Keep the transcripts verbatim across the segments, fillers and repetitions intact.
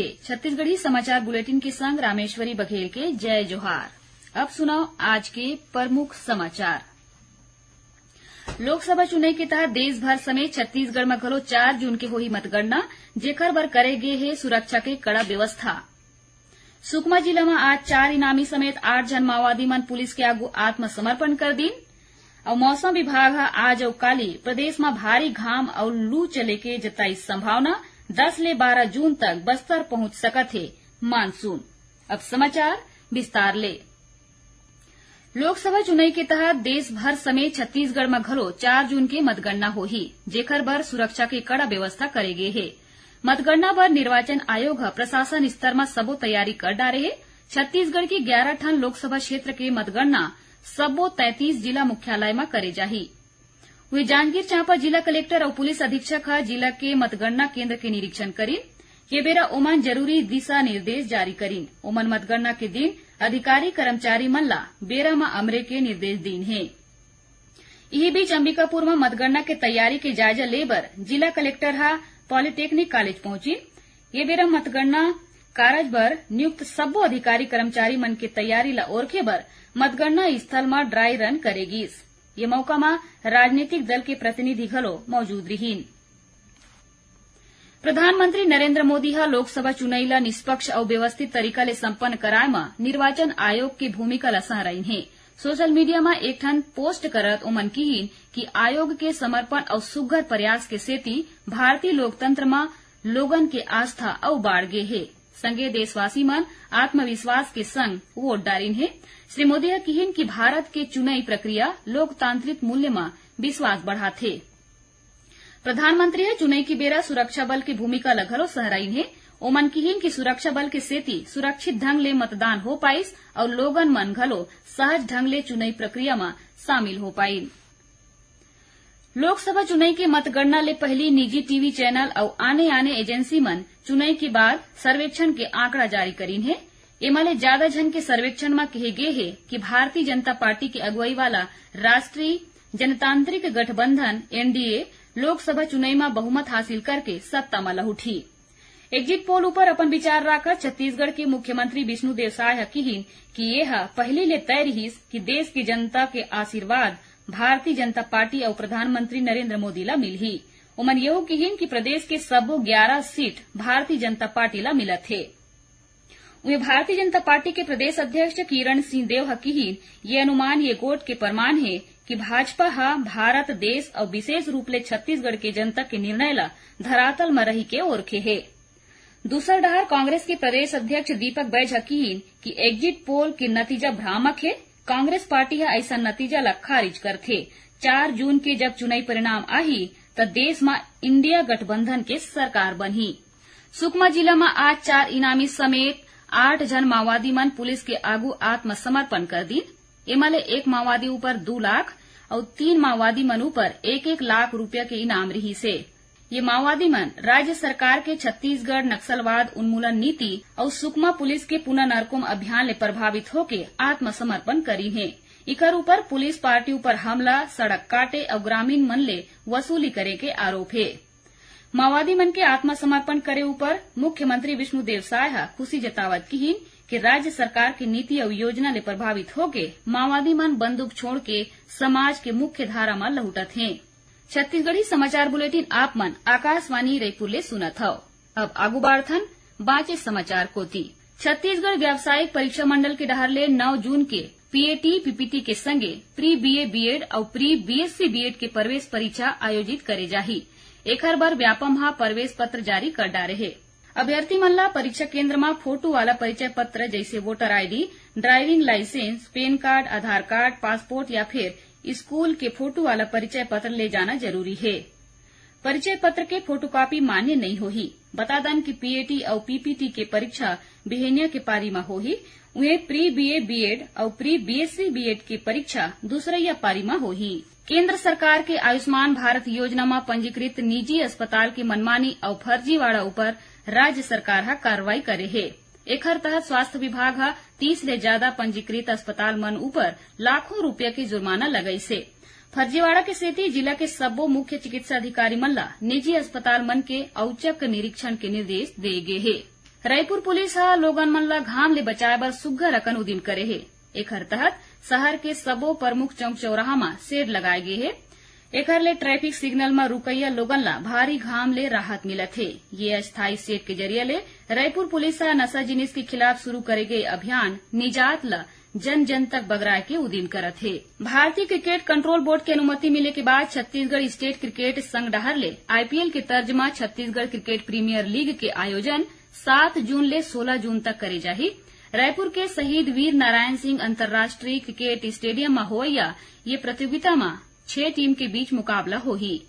छत्तीसगढ़ी समाचार बुलेटिन के संग रामेश्वरी बघेल के जय जोहार। अब सुनव आज के प्रमुख समाचार। लोकसभा चुनई के तहत देश भर समेत छत्तीसगढ़ म घलो चार जून के होही मतगणना, जेखर बर करे गे हे सुरक्षा के कड़ा व्यवस्था। सुकमा जिला म आज चार इनामी समेत आठ झन माओवादी मन पुलिस के आगू आत्मसमर्पण कर दीन। अउ मौसम विभाग ह आज अउ काली प्रदेश म भारी घाम अउ लू चले के जताइस संभावना। दस ले बारह जून तक बस्तर पहुंच सकत हे मानसून। अब समाचार विस्तार ले। लोकसभा चुनई के तहत देश भर समेत छत्तीसगढ़ म घलो चार जून के मतगणना होही, जेखर बर सुरक्षा के कड़ा व्यवस्था करे गे हे। मतगणना बर निर्वाचन आयोग ह प्रशासन स्तर म सबो तैयारी कर डारे हे। छत्तीसगढ़ के ग्यारह ठन लोकसभा क्षेत्र के मतगणना सबो तैंतीस जिला मुख्यालय म करे जाही। उहें, जांजगीर चांपा जिला कलेक्टर अउ पुलिस अधीक्षक ह जिला के मतगणना केंद्र के निरीक्षण करिन। ये बेरा ओमन जरूरी दिशा निर्देश जारी करिन। ओमन मतगणना के दिन अधिकारी कर्मचारी मन ला बेरा म अमरे के निर्देश दीन हे। इही बीच, अंबिकापुर म मतगणना के तैयारी के जायजा ले बर जिला कलेक्टर ह पॉलिटेक्निक कॉलेज पहुंचिन। ये बेरा मतगणना कारज बर नियुक्त सब्बो अधिकारी कर्मचारी मन के तैयारी ला ओरखे बर मतगणना स्थल म ड्राई रन करे गिस। ये मौका म राजनीतिक दल के प्रतिनिधि घलो मौजूद रिहीन। प्रधानमंत्री नरेंद्र मोदी ह लोकसभा चुनई ल निष्पक्ष अउ व्यवस्थित तरीका ले संपन्न कराए म निर्वाचन आयोग के भूमिका ल सहराइन हे। सोशल मीडिया म एक ठन पोस्ट करत ओमन किहीन कि आयोग के समर्पण अउ सुग्घर प्रयास के सेती भारतीय लोकतंत्र म लोगन के आस्था अउ बाढ़ गे हे। संगे देशवासी मन आत्मविश्वास के संग वोट डारिन हे। श्री मोदी ह किहीन कि भारत के चुनई प्रक्रिया लोकतांत्रिक मूल्य म विश्वास बढ़ाथे। प्रधानमंत्री ह चुनई के बेरा सुरक्षा बल के भूमिका ल घलो सहराइन हे। ओमन किहीन कि सुरक्षा बल के सेती सुरक्षित ढंग ले मतदान हो पाइस अउ लोगन मन घलो सहज ढंग ले चुनई प्रक्रिया म शामिल हो पाइन। लोकसभा चुनई के मतगणना ले पहिली निजी टीवी चैनल अउ आने-आने एजेंसी मन चुनई के बाद सर्वेक्षण के आंकड़ा जारी करीन हे। एमा ले जादा झन के सर्वेक्षण म कहे गे हे कि भारतीय जनता पार्टी के अगुवई वाला राष्ट्रीय जनतांत्रिक गठबंधन, एनडीए, लोकसभा चुनई म बहुमत हासिल करके सत्ता म लहुटही। एग्जिट पोल ऊपर अपन विचार राखत छत्तीसगढ़ के मुख्यमंत्री विष्णुदेव साय ह किहीन कि ये ह पहिली ले तय रिहिस कि देश के जनता के आशीर्वाद भारतीय जनता पार्टी अउ प्रधानमंत्री नरेंद्र मोदी ला मिलही। ओमन यहू किहीन कि प्रदेश के सबो ग्यारह सीट भारतीय जनता पार्टी ला मिलत हे। उहें, भारतीय जनता पार्टी के प्रदेश अध्यक्ष किरण सिंह देव ह किहीन, ये अनुमान ये गोठ के प्रमाण हे कि भाजपा ह भारत देश अउ विशेष रूप ले छत्तीसगढ़ के जनता के निर्णय ल धरातल म रहि के ओरखे हे। दूसर डहर कांग्रेस के प्रदेश अध्यक्ष दीपक बैज ह किहीन कि एग्जिट पोल के नतीजा भ्रामक हे। कांग्रेस पार्टी ह अइसन नतीजा ल खारिज करथे। चार जून के जब चुनावी परिणाम आही, त देश म इंडिया गठबंधन के सरकार बनही। सुकमा जिला म आज चार इनामी समेत आठ झन माओवादी मन पुलिस के आगू आत्मसमर्पण कर दीन। एमा ले एक माओवादी ऊपर दू लाख अउ तीन माओवादी मन ऊपर एक एक लाख रुपया के इनाम रिहिस हे। ये माओवादी मन राज्य सरकार के छत्तीसगढ़ नक्सलवाद उन्मूलन नीति अउ सुकमा पुलिस के पुनर्नरकुम अभियान ले प्रभावित होके आत्मसमर्पण करीन हे। इकर ऊपर पुलिस पार्टी ऊपर हमला, सड़क काटे अउ ग्रामीण मन ले वसूली करे के आरोप हे। माओवादी मन के आत्मसमर्पण करे ऊपर मुख्यमंत्री विष्णुदेव साय ह खुशी जतावत किहीन कि राज्य सरकार के नीति अउ योजना ले प्रभावित होके माओवादी मन बंदूक छोड़ के समाज के मुख्य धारा म लहुटत हें। छत्तीसगढ़ी समाचार बुलेटिन आप मन आकाशवाणी रईपुर ले सुनत हव। अब आगू बाढ़थन बांचे समाचार कोति। छत्तीसगढ़ व्यावसायिक परीक्षा मंडल के डहार ले नौ जून के पीएटी, पीपीटी के संगे प्री बीए बीएड अउ प्री बीएससी बीएड के प्रवेश परीक्षा आयोजित करे जाही। एखर बर व्यापम ह प्रवेश पत्र जारी कर डारे हे। अभ्यर्थी मन ला परीक्षा केंद्र म फोटो वाला परिचय पत्र जइसे voter ID, driving licence, PAN card, Aadhaar card, passport या फिर स्कूल के फोटो वाला परिचय पत्र ले जाना जरूरी हे। परिचय पत्र के फोटोकॉपी मान्य नइ होही। बता दन कि पीएटी अउ पीपीटी के परीक्षा बिहनिया के पारी म होही, उहें प्री बीए बीएड अउ प्री बीएससी बीएड के परीक्षा दूसरइया पारी म होही। केंद्र सरकार के आयुष्मान भारत योजना म पंजीकृत निजी अस्पताल के मनमानी अउ फर्जीवाड़ा ऊपर राज्य सरकार ह कार्रवाई करे हे। एखर तहत स्वास्थ्य विभाग ह तीस ले जादा पंजीकृत अस्पताल मन ऊपर लाखों रुपया के जुर्माना लगाइस हे। फर्जीवाड़ा के सेती जिला के सब्बो मुख्य चिकित्सा अधिकारी मन ला निजी अस्पताल मन के औचक निरीक्षण के निर्देश दे गे हे। रईपुर पुलिस ह लोगन मन ल घाम ले बचाए बर सुग्घर अकन उदिम करे हे। एखर तहत शहर के सबो प्रमुख चौक चौराहा म शेड लगाए गे हे। एखर ले ट्रैफिक सिग्नल म रुकइया लोगन ल भारी घाम ले राहत मिलत हे। ये अस्थायी शेड के जरिए ले रईपुर पुलिस ह नशा जिनिस के खिलाफ शुरू करे गे अभियान निजात ल जन जन तक बगराए के उदिम करत हे। भारतीय क्रिकेट कंट्रोल बोर्ड के अनुमति मिले के बाद छत्तीसगढ़ स्टेट क्रिकेट संघ डहार ले आईपीएल के तर्ज म छत्तीसगढ़ क्रिकेट प्रीमियर लीग के आयोजन सात जून ले सोलह जून तक करे जाही। रायपुर के शहीद वीर नारायण सिंह अंतर्राष्ट्रीय क्रिकेट स्टेडियम म होवइया ये प्रतियोगिता म छह टीम के बीच मुकाबला होही,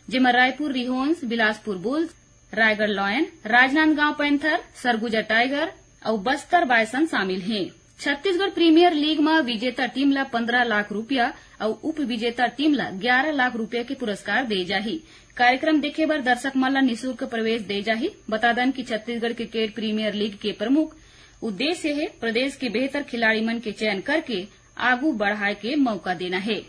जेमा Raipur rhinos, Bilaspur bulls, Raigarh lion, Rajnandgaon panther, Surguja tiger अउ बस्तर बायसन शामिल हे। छत्तीसगढ़ प्रीमियर लीग म विजेता टीम ल पन्द्रह लाख रुपया अउ उप विजेता टीम ल ग्यारह लाख रुपया के पुरस्कार दे जाही। कार्यक्रम देखे बर दर्शक मन ल निशुल्क प्रवेश दे जाही। बता दन कि छत्तीसगढ़ क्रिकेट प्रीमियर लीग के प्रमुख उद्देश्य हे प्रदेश के बेहतर खिलाड़ी मन के चयन करके आगू बढ़ाए के मौका देना हे।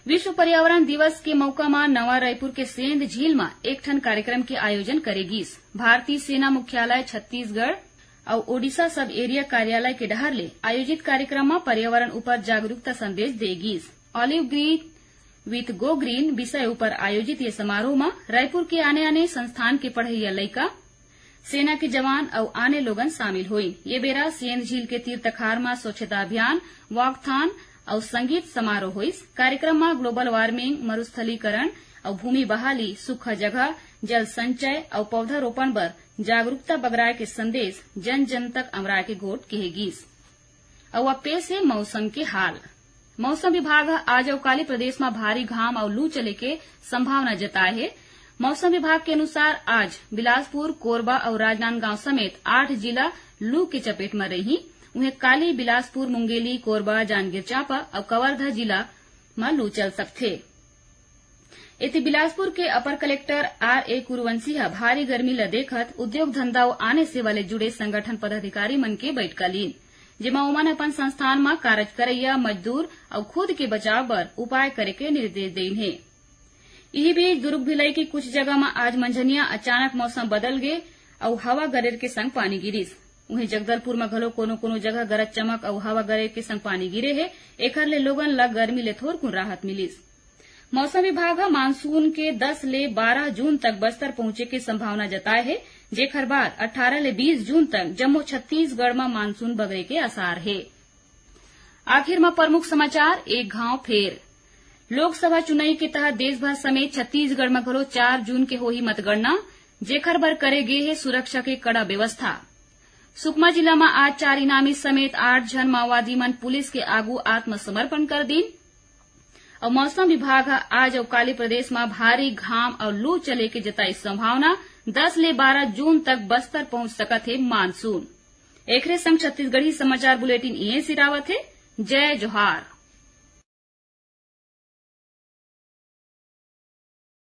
विश्व पर्यावरण दिवस के मौका म नवा रायपुर के सेंध झील म एक ठन कार्यक्रम के आयोजन करे गिस। भारतीय सेना मुख्यालय छत्तीसगढ़ अउ ओडिशा सब एरिया कार्यालय के डहार ले आयोजित कार्यक्रम म पर्यावरण उपर जागरूकता संदेश दे गिस। Olive Green with Go Green विषय उपर आयोजित ये समारोह म रायपुर के आने-आने संस्थान के पढ़इया लइका, सेना के जवान अउ आने लोगन शामिल होइन। ये बेरा सेंध झील के तीर तखार म स्वच्छता अभियान, वॉकथॉन अउ संगीत समारोह होइस। कार्यक्रम म ग्लोबल वार्मिंग, मरुस्थलीकरण अउ भूमि बहाली, सूखा जगह, जल संचय अउ पौधारोपण बर जागरूकता बगराए के संदेश जन जन तक अमराए के गोठ केहे गिस। अउ अब पेश हे मौसम के हाल। मौसम विभाग ह आज अउ काली प्रदेश म भारी घाम अउ लू चले के संभावना जताए हे। मौसम विभाग के अनुसार आज बिलासपुर, कोरबा अउ राजनांदगांव समेत आठ जिला लू के चपेट म रही। उहें काली बिलासपुर, मुंगेली, कोरबा, जांजगीर चांपा अउ कवर्धा जिला म लू चल सकथे। एती बिलासपुर के अपर कलेक्टर आर ए कुरुवंशी ह भारी गर्मी ल देखत उद्योग धंधा अउ आने सेवा ले जुड़े संगठन पदाधिकारी मन के बइठका लीन, जेमा ओमन अपन संस्थान म कारज करइया मजदूर अउ खुद के बचाव बर उपाय करे के निर्देश देइन हे। इही बीच दुर्ग भिलई के कुछ जगह म आज मंझनिया अचानक मौसम बदल गे अउ हवा गरेर के संग पानी गिरिस। उहें जगदलपुर म घलो कोनो-कोनो जगह गरज चमक अउ हवा गरेर के संग पानी गिरे हे, एखर ले लोगन ल गर्मी ले थोरकुन राहत मिलिस। मौसम विभाग ह मानसून के दस ले बारह जून तक बस्तर पहुंचे के संभावना जताए हे, जेखर बाद अट्ठारह ले बीस जून तक जम्मो छत्तीसगढ़ म मानसून बगरे के आसार हे। आखिर म प्रमुख समाचार एक घांव फेर। लोकसभा चुनई के तहत देश भर समेत छत्तीसगढ़ म घलो चार जून के होही मतगणना, जेखर बर करे गे हे सुरक्षा के कड़ा व्यवस्था। सुकमा जिला म आज चार इनामी समेत आठ झन माओवादी मन पुलिस के आगू आत्मसमर्पण कर दीन। अउ मौसम विभाग ह आज अउ काली प्रदेश म भारी घाम अउ लू चले के जताई संभावना, दस ले बारह जून तक बस्तर पहुंच सकत हे मानसून। एखरे संग छत्तीसगढ़ी समाचार बुलेटिन इहें सिरावत हे। जय जोहार।